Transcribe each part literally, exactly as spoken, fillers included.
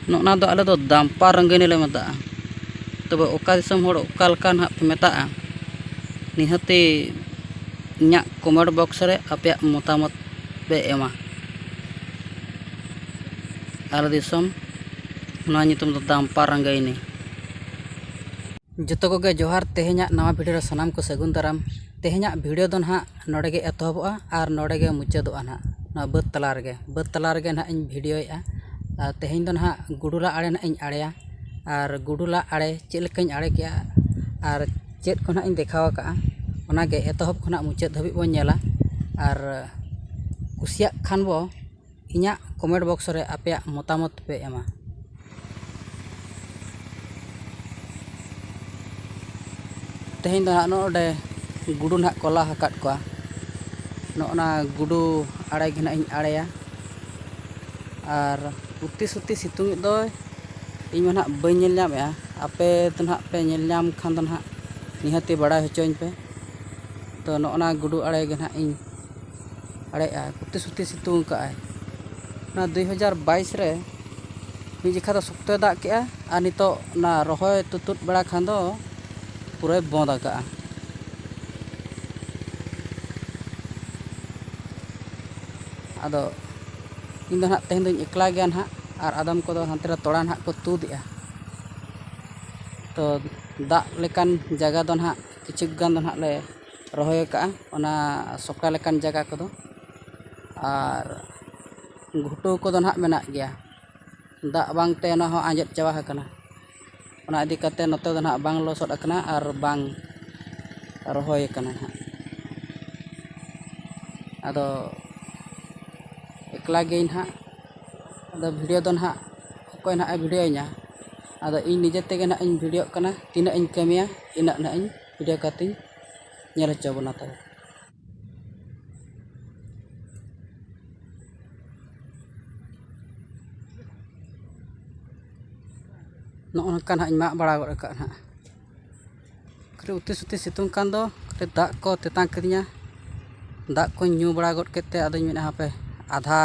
ᱱᱚᱜᱼᱱᱟ ᱫᱚ ᱟᱞᱮ ᱫᱚ ᱫᱟᱢᱯᱟ ᱨᱟᱝᱜᱟᱹᱭᱱᱤ ᱞᱮ ᱢᱮᱛᱟᱜᱼᱟ᱾ ᱛᱚᱵᱮ ᱚᱠᱟ ᱫᱤᱥᱚᱢ ᱦᱚᱲ ᱚᱠᱟ ᱞᱮᱠᱟ ᱱᱟᱦᱟᱜ ᱯᱮ ᱢᱮᱛᱟᱜᱼᱟ, ᱱᱤᱦᱟᱹᱛᱤ ᱤᱧᱟᱹᱜ comment box ᱨᱮ ᱟᱯᱮᱭᱟᱜ ᱢᱚᱛᱟᱢᱚᱛ ᱯᱮ ᱮᱢᱟ᱾ ᱟᱞᱮ ᱫᱤᱥᱚᱢ ᱱᱚᱣᱟ ᱧᱩᱛᱩᱢ ᱫᱚ ᱫᱟᱢᱯᱟ ᱨᱟᱝᱜᱟᱹᱭᱱᱤ᱾ ᱡᱚᱛᱚ ᱠᱚᱜᱮ ᱡᱚᱦᱟᱨ᱾ ᱛᱮᱦᱮᱧᱟᱜ ᱱᱟᱣᱟ video ᱨᱮ ᱥᱟᱱᱟᱢ ᱠᱚ ᱥᱟᱹᱜᱩᱱ ᱫᱟᱨᱟᱢ᱾ ᱛᱮᱦᱮᱧᱟᱜ video ᱫᱚ ᱱᱟᱦᱟᱜ ᱱᱚᱰᱮ ᱜᱮ ᱮᱛᱚᱦᱚᱵᱚᱜᱼᱟ ᱟᱨ ᱱᱚᱰᱮ ᱜᱮ ᱢᱩᱪᱟᱹᱫᱚᱜᱼᱟ ᱱᱟᱦᱟᱜ᱾ ᱱᱚᱣᱟ ᱵᱟᱹᱫᱽ ᱛᱟᱞᱟ ᱨᱮᱜᱮ, ᱵᱟᱹᱫᱽ ᱛᱟᱞᱟ ᱨᱮᱜᱮ ᱱᱟᱦᱟᱜ ᱤᱧ videoᱭᱮᱫᱼᱟ᱾ ᱟᱨ ᱛᱮᱦᱮᱧ ᱫᱚ ᱱᱟᱦᱟᱜ ᱜᱩᱰᱩᱞᱟ ᱟᱲᱮ ᱱᱟᱦᱟᱜ ᱤᱧ ᱟᱲᱮᱭᱟ᱾ ᱟᱨ ᱜᱩᱰᱩᱞᱟ ᱟᱲᱮ ᱪᱮᱫ ᱞᱮᱠᱟᱧ ᱟᱲᱮ ᱠᱮᱜᱼᱟ ᱟᱨ ᱪᱮᱫ ᱠᱚ ᱱᱟᱦᱟᱜ ᱤᱧ ᱫᱮᱠᱷᱟᱣ ᱟᱠᱟᱫᱼᱟ, ᱚᱱᱟᱜᱮ ᱮᱛᱚᱦᱚᱵ ᱠᱷᱚᱱᱟᱜ ᱢᱩᱪᱟᱹᱫ ᱫᱷᱟᱹᱵᱤᱡ ᱵᱚᱱ ᱧᱮᱞᱟ᱾ ᱟᱨ ᱠᱩᱥᱤᱭᱟᱜ ᱠᱷᱟᱱ ᱵᱚ, ᱤᱧᱟᱹᱜ comment box ᱨᱮ ᱟᱯᱮᱭᱟᱜ ᱢᱚᱛᱟᱢᱚᱛ ᱯᱮ ᱮᱢᱟ᱾ ᱛᱮᱦᱮᱧ ᱫᱚ ᱦᱟᱸᱜ ᱱᱚᱰᱮ ᱜᱩᱰᱩ ᱱᱟᱦᱟᱜ ᱠᱚ ᱞᱟ ᱟᱠᱟᱫ ᱠᱚᱣᱟ᱾ ᱱᱚᱜᱼᱱᱟ ᱜᱩᱰᱩ ᱟᱲᱮ ᱜᱮ ᱱᱟᱦᱟᱜ ᱤᱧ ᱟᱲᱮᱭᱟ᱾ ᱟᱨ ᱩᱛᱤ ᱥᱩᱛᱤ ᱥᱤᱛᱩᱝ ᱮᱫ ᱫᱚᱭ, ᱤᱧ ᱢᱟ ᱱᱟᱦᱟᱜ ᱵᱟᱹᱧ ᱧᱮᱞ ᱧᱟᱢᱮᱫᱼᱟ᱾ ᱟᱯᱮ ᱫᱚ ᱱᱟᱦᱟᱜ ᱯᱮ ᱧᱮᱞ ᱧᱟᱢ ᱠᱷᱟᱱ ᱫᱚ ᱱᱟᱦᱟᱜ ᱱᱤᱦᱟᱹᱛᱤ ᱵᱟᱲᱟᱭ ᱦᱚᱪᱚᱧ ᱯᱮ᱾ ᱛᱚ, ᱱᱚᱜᱼᱱᱟ ᱜᱩᱰᱩ ᱟᱲᱮ ᱜᱮ ᱱᱟᱦᱟᱜ ᱤᱧ ᱟᱲᱮᱜᱼᱟ᱾ ᱩᱛᱤ ᱥᱩᱛᱤ ᱥᱤᱛᱩᱝ ᱟᱠᱟᱫᱼᱟᱭ᱾ ᱚᱱᱟ ᱫᱩᱭ ᱦᱟᱡᱟᱨ ᱵᱟᱭᱤᱥ ᱨᱮ ᱢᱤᱫ ᱡᱚᱠᱷᱟ ᱫᱚ ᱥᱚᱠᱛᱚᱭ ᱫᱟᱜ ᱠᱮᱜᱼᱟ, ᱟᱨ ᱱᱤᱛᱚᱜ ᱚᱱᱟ ᱨᱚᱦᱚᱭ ᱛᱩᱛᱩᱫ ᱵᱮᱲᱟ ᱠᱷᱟᱱ ᱫᱚ ᱯᱩᱨᱟᱹᱭ ᱵᱚᱸᱫ ᱟᱠᱟᱫᱼᱟ᱾ ᱟᱫᱚ ᱤᱧ ᱫᱚ ᱱᱟᱦᱟᱜ ᱛᱮᱦᱮᱧ ᱫᱚᱧ ᱮᱠᱞᱟ ᱜᱮᱭᱟ ᱱᱟᱦᱟᱜ, ᱟᱨ ᱟᱫᱚᱢ ᱠᱚᱫᱚ ᱦᱟᱱᱛᱮ ᱨᱮ ᱛᱚᱲᱟ ᱱᱟᱦᱟᱜ ᱠᱚ ᱛᱩᱫ ᱮᱜᱼᱟ᱾ ᱛᱚ, ᱫᱟᱜ ᱞᱮᱠᱟᱱ ᱡᱟᱭᱜᱟ ᱫᱚ ᱱᱟᱦᱟᱜ ᱠᱤᱪᱷᱩ ᱜᱟᱱ ᱫᱚ ᱱᱟᱦᱟᱜ ᱞᱮ ᱨᱚᱦᱚᱭ ᱟᱠᱟᱫᱼᱟ, ᱚᱱᱟ ᱥᱚᱠᱲᱟ ᱞᱮᱠᱟᱱ ᱡᱟᱭᱜᱟ ᱠᱚᱫᱚ᱾ ᱟᱨ ᱜᱷᱩᱴᱩ ᱠᱚᱫᱚ ᱱᱟᱦᱟᱜ ᱢᱮᱱᱟᱜ ᱜᱮᱭᱟ, ᱫᱟᱜ ᱵᱟᱝᱛᱮ ᱚᱱᱟ ᱦᱚᱸ ᱟᱸᱡᱮᱫ ᱪᱟᱵᱟ ᱟᱠᱟᱱᱟ᱾ ᱚᱱᱟ ᱤᱫᱤ ᱠᱟᱛᱮ ᱱᱚᱛᱮ ᱫᱚ ᱱᱟᱦᱟᱜ ᱵᱟᱝ ᱞᱚᱥᱚᱫ ᱟᱠᱟᱱᱟ ᱟᱨ ᱵᱟᱝ ᱨᱚᱦᱚᱭ ᱟᱠᱟᱱᱟ ᱱᱟᱦᱟᱜ᱾ ᱟᱫᱚ ᱮᱠᱞᱟ ᱜᱤᱭᱟᱹᱧ ᱱᱟᱦᱟᱜ᱾ ᱟᱫᱚ video ᱫᱚ ᱱᱟᱦᱟᱜ ᱚᱠᱚᱭ ᱱᱟᱦᱟᱜ ᱮ videoᱧᱟ? ᱟᱫᱚ ᱤᱧ ᱱᱤᱡᱮ ᱛᱮᱜᱮ ᱱᱟᱦᱟᱜ ᱤᱧ videoᱜ ᱠᱟᱱᱟ᱾ ᱛᱤᱱᱟᱹᱜ ᱤᱧ ᱠᱟᱹᱢᱤᱭᱟ, ᱤᱱᱟᱹᱜ ᱱᱟᱦᱟᱜ ᱤᱧ video ᱠᱟᱛᱮᱧ ᱧᱮᱞ ᱦᱚᱪᱚ ᱵᱚᱱᱟ ᱛᱚᱵᱮ᱾ ᱱᱚᱜᱼᱚ ᱱᱚᱝᱠᱟ ᱱᱟᱦᱟᱜ ᱤᱧ ᱢᱟᱜ ᱵᱟᱲᱟ ᱜᱚᱫ ᱟᱠᱟᱫ ᱱᱟᱦᱟᱜ᱾ ᱠᱟᱹᱴᱤᱡ ᱩᱛᱤ ᱥᱩᱛᱤ ᱥᱤᱛᱩᱝ ᱠᱟᱱ ᱫᱚ, ᱠᱟᱹᱴᱤᱡ ᱫᱟᱜ ᱠᱚ ᱛᱮᱛᱟᱝ ᱠᱤᱫᱤᱧᱟ᱾ ᱫᱟᱜ ᱠᱚᱧ ᱧᱩ ᱵᱟᱲᱟ ᱜᱚᱫ ᱠᱮᱫ ᱛᱮ ᱟᱫᱚᱧ ᱢᱮᱱᱮᱫᱼᱟ, ᱦᱟᱯᱮ ᱟᱫᱷᱟ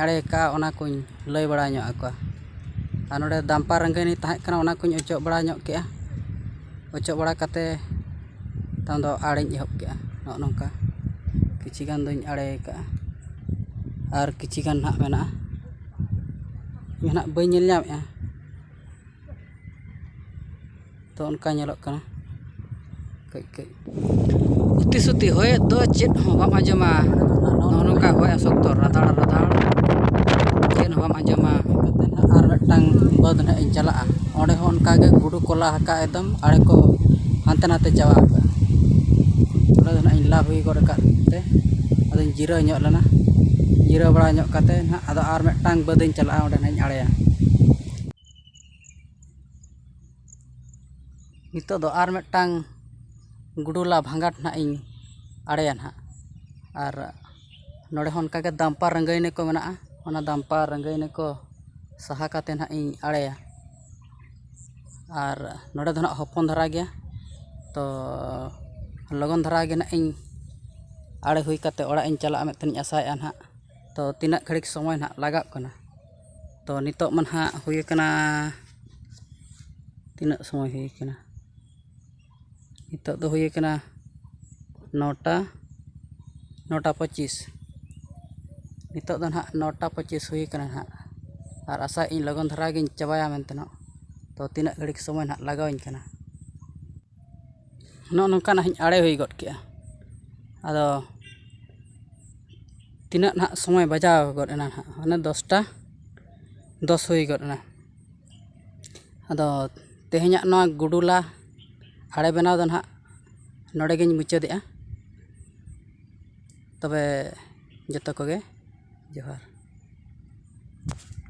ᱟᱹᱲᱮ ᱠᱟᱜᱼᱟ, ᱚᱱᱟ ᱠᱚᱧ ᱞᱟᱹᱭ ᱵᱟᱲᱟ ᱧᱚᱜ ᱟᱠᱚᱣᱟ᱾ ᱟᱨ ᱱᱚᱰᱮ ᱫᱟᱢᱯᱟᱨ ᱨᱟᱹᱝᱜᱟᱹᱭᱱᱤ ᱛᱟᱦᱮᱸ ᱠᱟᱱᱟ, ᱚᱱᱟ ᱠᱚᱧ ᱚᱪᱚᱜ ᱵᱟᱲᱟ ᱧᱚᱜ ᱠᱮᱜᱼᱟ᱾ ᱚᱪᱚᱜ ᱵᱟᱲᱟ ᱠᱟᱛᱮ ᱛᱟᱭᱚᱢ ᱫᱚ ᱟᱲᱮᱧ ᱮᱦᱚᱵ ᱠᱮᱜᱼᱟ᱾ ᱱᱚᱜᱼᱚ ᱱᱚᱝᱠᱟ ᱠᱤᱪᱷᱤ ᱜᱟᱱ ᱫᱚᱧ ᱟᱲᱮ ᱠᱟᱜᱼᱟ, ᱟᱨ ᱠᱤᱪᱷᱤ ᱜᱟᱱ ᱱᱟᱦᱟᱜ ᱢᱮᱱᱟᱜᱼᱟ, ᱤᱧ ᱱᱟᱦᱟᱜ ᱵᱟᱹᱧ ᱧᱮᱞ ᱧᱟᱢᱮᱜᱼᱟ᱾ ᱛᱚ, ᱚᱱᱠᱟ ᱧᱮᱞᱚᱜ ᱠᱟᱱᱟ ᱠᱟᱹᱡ ᱠᱟᱹᱡ᱾ ᱩᱛᱤ ᱥᱩᱛᱤ ᱦᱚᱭᱮᱫ ᱫᱚ, ᱪᱮᱫ ᱦᱚᱸ ᱵᱟᱢ ᱟᱸᱡᱚᱢᱟ᱾ ᱱᱚᱜᱼᱚ ᱱᱚᱝᱠᱟ ᱦᱚᱭᱟ ᱥᱚᱠᱛᱚ, ᱨᱟᱫᱟᱲ ᱨᱟᱫᱟᱲ, ᱪᱮᱫ ᱦᱚᱸ ᱵᱟᱢ ᱟᱸᱡᱚᱢᱟ᱾ ᱟᱨ ᱢᱤᱫᱴᱟᱝ ᱵᱟᱹᱫᱽ ᱱᱟᱦᱟᱜ ᱤᱧ ᱪᱟᱞᱟᱜᱼᱟ, ᱚᱸᱰᱮ ᱦᱚᱸ ᱚᱱᱠᱟ ᱜᱮ ᱜᱩᱰᱩ ᱠᱚ ᱞᱟ ᱟᱠᱟᱫ, ᱮᱠᱫᱚᱢ ᱟᱲᱮ ᱠᱚ ᱦᱟᱱᱛᱮ ᱱᱟᱛᱮ ᱪᱟᱵᱟ ᱟᱠᱟᱫ᱾ ᱚᱸᱰᱮ ᱫᱚ ᱱᱟᱦᱟᱜ ᱤᱧ ᱞᱟ ᱦᱩᱭ ᱜᱚᱫ ᱟᱠᱟᱫ ᱛᱮ ᱟᱫᱚᱧ ᱡᱤᱨᱟᱹᱣ ᱧᱚᱜ ᱞᱮᱱᱟ᱾ ᱡᱤᱨᱟᱹᱣ ᱵᱟᱲᱟ ᱧᱚᱜ ᱠᱟᱛᱮ ᱱᱟᱦᱟᱜ ᱟᱫᱚ ᱟᱨ ᱢᱤᱫᱴᱟᱝ ᱵᱟᱹᱫᱽ ᱤᱧ ᱪᱟᱞᱟᱜᱼᱟ, ᱚᱸᱰᱮ ᱱᱟᱦᱟᱜ ᱤᱧ ᱟᱲᱮᱭᱟ᱾ ᱱᱤᱛᱚᱜ ᱫᱚ ᱟᱨ ᱢᱤᱫᱴᱟᱝ ᱜᱩᱰᱩ ᱞᱟ ᱵᱷᱟᱸᱜᱟᱴ ᱱᱟᱦᱟᱜ ᱤᱧ ᱟᱲᱮᱭᱟ ᱱᱟᱦᱟᱜ᱾ ᱟᱨ ᱱᱚᱰᱮ ᱦᱚᱸ ᱚᱱᱠᱟᱜᱮ ᱫᱟᱢᱯᱟᱨ ᱨᱟᱹᱝᱜᱟᱹᱭᱱᱤ ᱠᱚ ᱢᱮᱱᱟᱜᱼᱟ, ᱚᱱᱟ ᱫᱟᱢᱯᱟᱨ ᱨᱟᱹᱝᱜᱟᱹᱭᱱᱤ ᱠᱚ ᱥᱟᱦᱟ ᱠᱟᱛᱮ ᱱᱟᱦᱟᱜ ᱤᱧ ᱟᱲᱮᱭᱟ᱾ ᱟᱨ ᱱᱚᱰᱮ ᱫᱚ ᱱᱟᱦᱟᱜ ᱦᱚᱯᱚᱱ ᱫᱷᱟᱨᱟ ᱜᱮᱭᱟ, ᱛᱚ ᱞᱚᱜᱚᱱ ᱫᱷᱟᱨᱟ ᱜᱮ ᱱᱟᱦᱟᱜ ᱤᱧ ᱟᱲᱮ ᱦᱩᱭ ᱠᱟᱛᱮ ᱚᱲᱟᱜ ᱤᱧ ᱪᱟᱞᱟᱜᱼᱟ ᱢᱮᱱᱛᱮᱧ ᱟᱥᱟᱭᱮᱫᱼᱟ ᱱᱟᱦᱟᱜ᱾ ᱛᱚ ᱛᱤᱱᱟᱹᱜ ᱜᱷᱟᱹᱲᱤᱡ ᱥᱚᱢᱚᱭ ᱱᱟᱦᱟᱜ ᱞᱟᱜᱟᱜ ᱠᱟᱱᱟ? ᱛᱚ ᱱᱤᱛᱚᱜ ᱢᱟ ᱱᱟᱦᱟᱜ ᱦᱩᱭ ᱟᱠᱟᱱᱟ, ᱛᱤᱱᱟᱹᱜ ᱥᱚᱢᱚᱭ ᱦᱩᱭ ᱟᱠᱟᱱᱟ? ᱱᱤᱛᱚᱜ ᱫᱚ ᱦᱩᱭ ᱟᱠᱟᱱᱟ ᱱᱚᱴᱟ, ᱱᱚᱴᱟ ᱯᱚᱸᱪᱤᱥ᱾ ᱱᱤᱛᱚᱜ ᱫᱚ ᱱᱟᱦᱟᱜ ᱱᱚᱴᱟ ᱯᱚᱸᱪᱤᱥ ᱦᱩᱭ ᱟᱠᱟᱱᱟ ᱱᱟᱦᱟᱜ, ᱟᱨ ᱟᱥᱟᱭᱮᱫ ᱟᱹᱧ ᱞᱚᱜᱚᱱ ᱫᱷᱟᱨᱟ ᱜᱤᱧ ᱪᱟᱵᱟᱭᱟ ᱢᱮᱱᱛᱮ ᱱᱟᱦᱟᱜ᱾ ᱛᱚ ᱛᱤᱱᱟᱹᱜ ᱜᱷᱟᱹᱲᱤᱡ ᱥᱚᱢᱚᱭ ᱱᱟᱦᱟᱜ ᱞᱟᱜᱟᱣᱟᱹᱧ ᱠᱟᱱᱟ? ᱱᱚᱜᱼᱚ ᱱᱚᱝᱠᱟ ᱱᱟᱦᱟᱜ ᱤᱧ ᱟᱲᱮ ᱦᱩᱭ ᱜᱚᱫ ᱠᱮᱜᱼᱟ᱾ ᱟᱫᱚ ᱛᱤᱱᱟᱹᱜ ᱱᱟᱦᱟᱜ ᱥᱚᱢᱚᱭ ᱵᱟᱡᱟᱣ ᱜᱚᱫ ᱮᱱᱟ ᱱᱟᱦᱟᱜ? ᱚᱱᱮ ᱫᱚᱥᱴᱟ ᱫᱚᱥ ᱦᱩᱭ ᱜᱚᱫ ᱮᱱᱟ᱾ ᱟᱫᱚ ᱛᱮᱦᱮᱧᱟᱜ ᱱᱚᱣᱟ ᱜᱩᱰᱩ ᱞᱟ ᱟᱲᱮ ᱵᱮᱱᱟᱣ ᱫᱚ ᱱᱟᱦᱟᱜ ᱱᱚᱰᱮ ᱜᱤᱧ ᱢᱩᱪᱟᱹᱫᱮᱜᱼᱟ᱾ ᱛᱚᱵᱮ ᱡᱚᱛᱚ ᱠᱚᱜᱮ ᱡᱚᱦᱟᱨ᱾